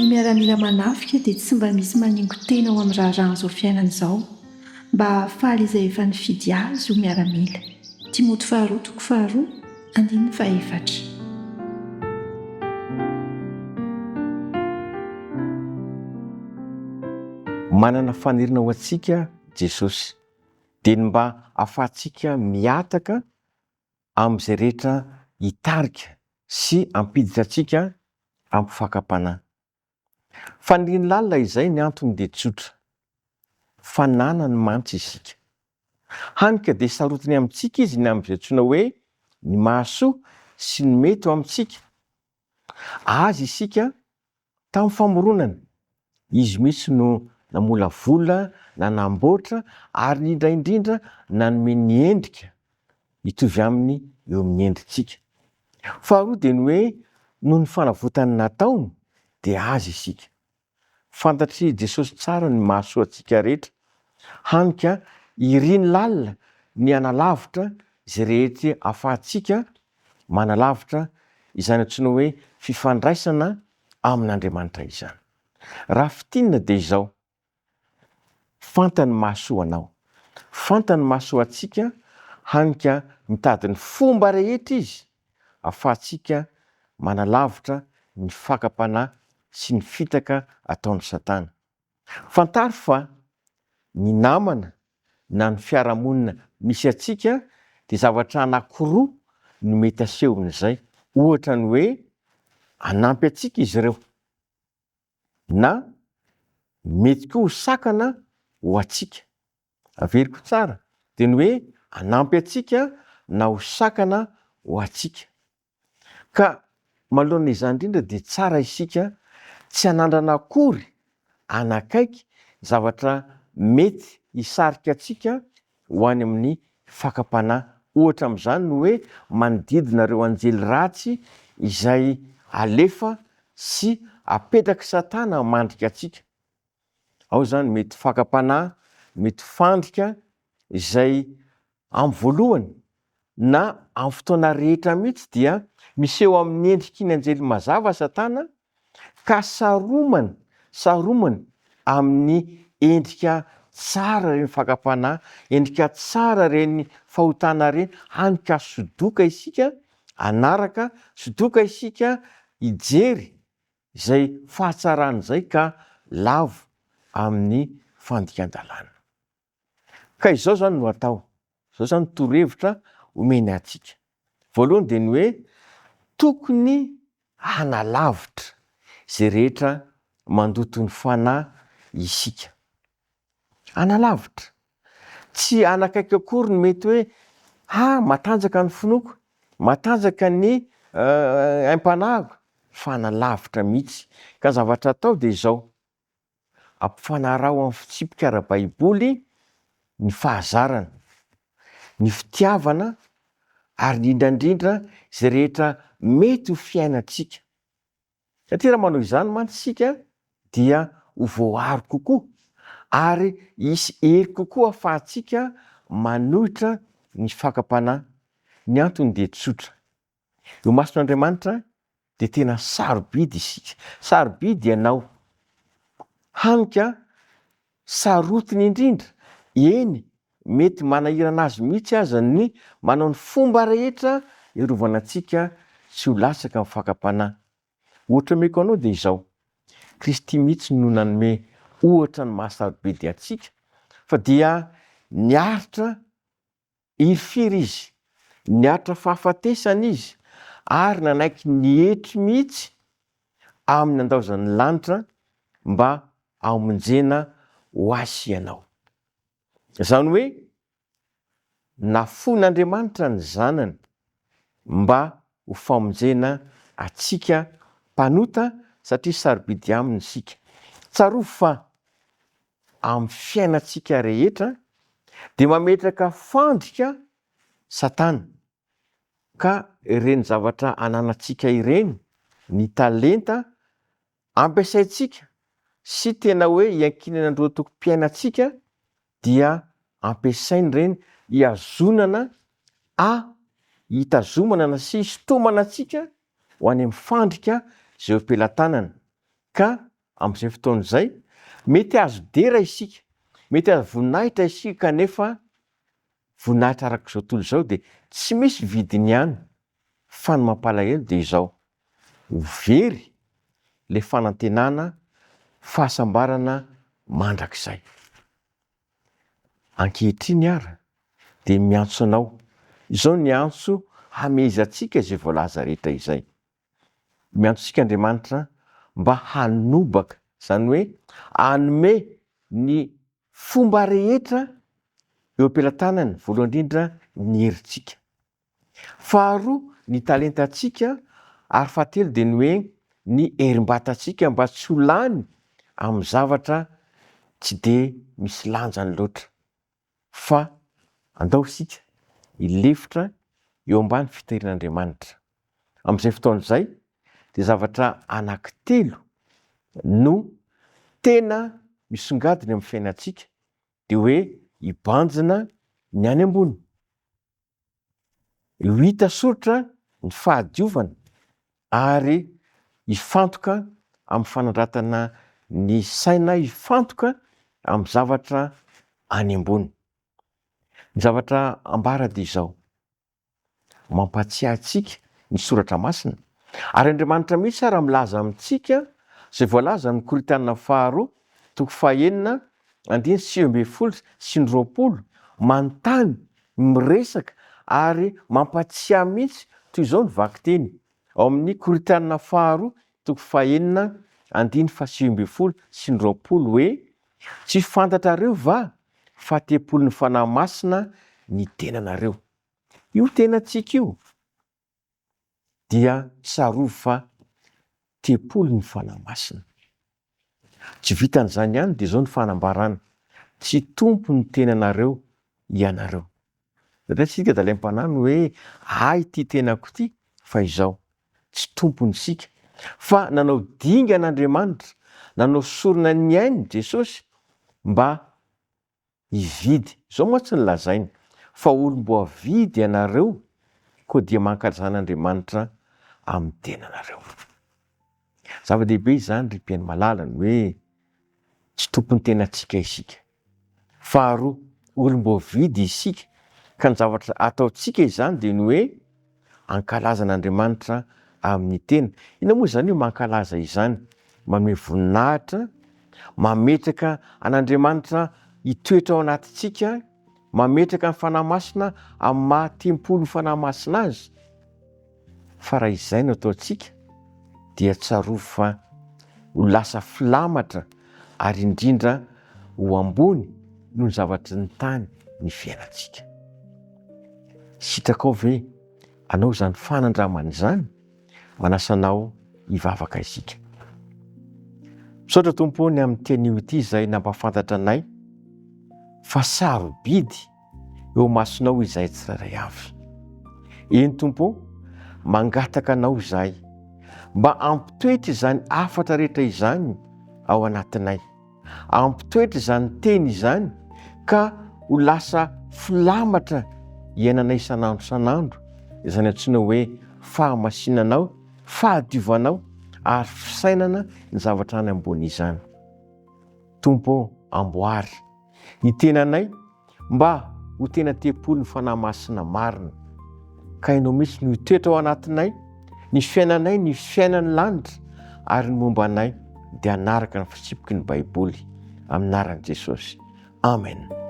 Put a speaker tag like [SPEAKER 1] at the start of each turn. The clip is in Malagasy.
[SPEAKER 1] Ny miaramila manafika dia tsy mba misy maningo-tena ho amin'ny raharahan'izao fiainana izao, mba hahafaly izay efa nifidy azy ho miaramila. Timoty faharoa toko faharoa, andininy fahefatra.
[SPEAKER 2] Manana faniriana ho antsika Jesosy, dia ny mba hahafahantsika mihataka amin'izay rehetra hitarika sy hampiditra antsika amin'ny fakam-panahy. Faniriany lalina izay, ny antony dia tsotra, fananany mantsy isika. Hany ka dia sarotiny amintsika izy ny amin'izay antsoina hoe ny mahasoa sy ny mety ho amintsika. Azy isika Tamin'ny famoronana, izy mihitsy no namolavola, nanamboatra ary indrindra indrindra nanome ny endrika hitovy aminy eo amin'ny endritsika. Faharoa dia ny hoe noho ny fanavotany nataony dia azy isika. Fantatr'i Jesosy tsara ny mahasoa antsika rehetra, hany ka iriny lalina ny hanalavitra izay rehetra ahafahantsika manalavitra izany antsoina hoe fifandraisana amin'Andriamanitra izany. Raha fintinina dia izao, fantany mahasoa anao, fantany mahasoa antsika, hany ka mitady ny fomba rehetra izy ahafahantsika manalavitra ny fakam-panahy sy ny fitaka ataon'i Satana. Fantaro fa ny namana na ny fiarahamonina misy antsika dia zavatra anankiroa no mety asehon'izay, ohatra ny hoe hanampy antsika izy ireo na mety koa ho sakana ho antsika. Averiko tsara, dia ny hoe hanampy antsika na ho sakana ho antsika. Ka manoloana izany indrindra dia tsara isika tsy hanandrana akory hanakaiky zavatra mety hisarika antsika ho any amin'ny fakam-panahy. Ohatra amin'izany ny hoe manodidina ireo anjely ratsy izay alefa sy apetrak'i Satana hamandrika antsika. Ao izany mety fakam-panahy, mety fandrika izay amin'ny voalohany na amin'ny fotoana rehetra mihitsy dia miseho amin'ny endriky ny anjely mazava Satana ka saromany, saromany amin'ny endrika tsara ireny fakam-panahy, endrika tsara ireny fahotana ireny, hany ka sodoka isika hanaraka, sodoka isika hijery izay fahatsarana izay ka lavo amin'ny fandikan-dalàna. Ka izao izany no atao, izao izany torohevitra omeny antsika. Voalohany dia ny hoe tokony hanalavitra izay rehetra mandoto ny fanahy isika. Hanalavitra. Tsy hanakaiky akory ny mety hoe ha matanjaka ny finoako, matanjaka ny aim-panahiko, fa hanalavitra mihitsy. Ka ny zavatra atao dia izao, Ampifanaraho amin'ny fitsipika ara-baiboly ny fahazarana, ny fitiavana ary indrindra indrindra izay rehetra mety ho fiainantsika. Satria raha manao izany mantsy isika dia ho voaaro kokoa ary hisy hery kokoa ahafahantsika manohitra ny fakam-panahy. Ny antony dia tsotra. Eo imason'Andriamanitra dia tena sarobidy isika. Sarobidy ianao. Hany ka sarotiny indrindra, eny, mety manahirana azy mihitsy aza ny manao ny fomba rehetra hiarovana antsika tsy ho latsaka amin'ny fakam-panahy. Ohatra omeko anao dia izao, Kristy mihitsy no nanome ohatra ny maha sarobidy antsika fa dia niaritra Hirifiry izy, niaritra fahafatesana izy ary nanaiky nietry mihitsy amin'ny handaozany ny lanitra mba hamonjena ho ahy sy ianao. Izany hoe nafoin'Andriamanitra ny Zanany mba ho famonjena antsika mpanota satria sarobidy aminy isika. Tsarovy fa amin'ny fiainantsika rehetra dia mametraka fandrika Satana ka ireny zavatra ananantsika ireny, ny talenta ampiasaintsika sy tena hoe iankinana androatokom-piainantsika dia ampiasainy ireny hihazonana a hitazomana na sy hisintomana antsika ho any amin'ny fandrika izay eo am-pelatanana ka. Amin'izay fotoana izay, mety hahazo dera isika, mety hahazo voninahitra isika kanefa voninahitra araka izao tontolo izao dia tsy misy vidiny ihany fa ny mampalahelo dia izao, ho very ilay fanantenana fahasambarana mandrakizay. Ankehitriny ara dia miantso anao, izao ny antso hamehezantsika izay voalaza rehetra izay. Miantso antsika Andriamanitra mba hanobaka, izany hoe hanome ny fomba rehetra eo am-pelatanany, voalohany indrindra ny herintsika. Faharoa ny talentantsika ary fahatelo dia ny hoe ny herim-batantsika mba tsy ho lany amin'ny zavatra tsy dia misy lanjany loatra fa andao isika hilefitra eo ambany fitahirin'Andriamanitra. Amin'izay fotoana izay dia zavatra anankitelo no tena misongadina eo amin'ny fiainantsika dia hoe hibanjina ny any ambony. Ho hita soritra ny fahadiovana ary hifantoka amin'ny fanandratana ny saina hifantoka amin'ny zavatra any ambony. Ny zavatra ambara dia izao, mampahatsiahy antsika ny soratra masina ary Andriamanitra mihitsy ara milaza amintsika izay voalaza amin'ny Korintiana faharoa toko fahenina andininy 19 sy ny 20, manontany, miresaka ary mampatsiahy mihitsy toy izao ny vakiteny ao amin'ny Korintiana faharoa toko fahenina andininy faha-19 sy ny 20 hoe, Tsy fantatrareo va fa tempolin'ny Fanahy Masina ny tenanareo? Io tenantsika io dia tsarovy fa tempolin'ny Fanahy Masina. Tsy vitan'izany ihany dia izao ny fanambarana, tsy tompon'ny tenanareo ianareo. Indraindray isika dia alaim-panahy ny hoe ahy ity tenako ity fa izao, tsy tompony isika fa nanao dingana Andriamanitra, nanao sorona ny ainy Jesosy mba hividy, izao mantsy no lazainy, fa olom-boavidy ianareo, koa dia mankalazà an'Andriamanitra amin'ny tenanareo. Zava-dehibe izany ry mpihaino malala ny hoe tsy tompon'ny tenantsika isika. Faharoa, olom-boavidy isika, ka ny zavatra ataontsika izany dia ny hoe ankalaza an'Andriamanitra amin'ny tena. Inona moa izany hoe mankalaza izany? Manome voninahitra, mametraka an'Andriamanitra hitoetra ao anatintsika, mametraka ny Fanahy Masina amin'ny maha tempolin'ny Fanahy Masina azy. Fa raha izay no ataontsika dia tsarovy fa ho lasa filamatra ary indrindra ho ambony noho ny zavatry ny tany ny fiainantsika. Sitrakao ve anao izany fanandramana izany? Manasa anao hivavaka isika. Misaotra Tompo ny amin'ny teny io ity izay nampahafantatra anay fa sarobidy eo imasonao izahay tsirairay avy. Eny Tompo ô, mangataka Anao izahay mba hampitoetra izany hafatra rehetra izany ao anatinay. Hampitoetra izany teny izany ka ho lasa filamatra iainanay isan'andro isan'andro izany antsoina hoe fahamasinanao, fahadiovanao ary fisainana ny zavatra any ambony izany. Tompo ô, amboary ny tenanay mba ho tena tempolin'ny Fanahy Masina marina, ka Ianao mihitsy no hitoetra ao anatinay, ny fiainanay, ny fiainan'ny lanitra ary ny momba anay dia hanaraka ny fitsipiky ny Baiboly. Amin'ny anaran'i Jesosy. Amen.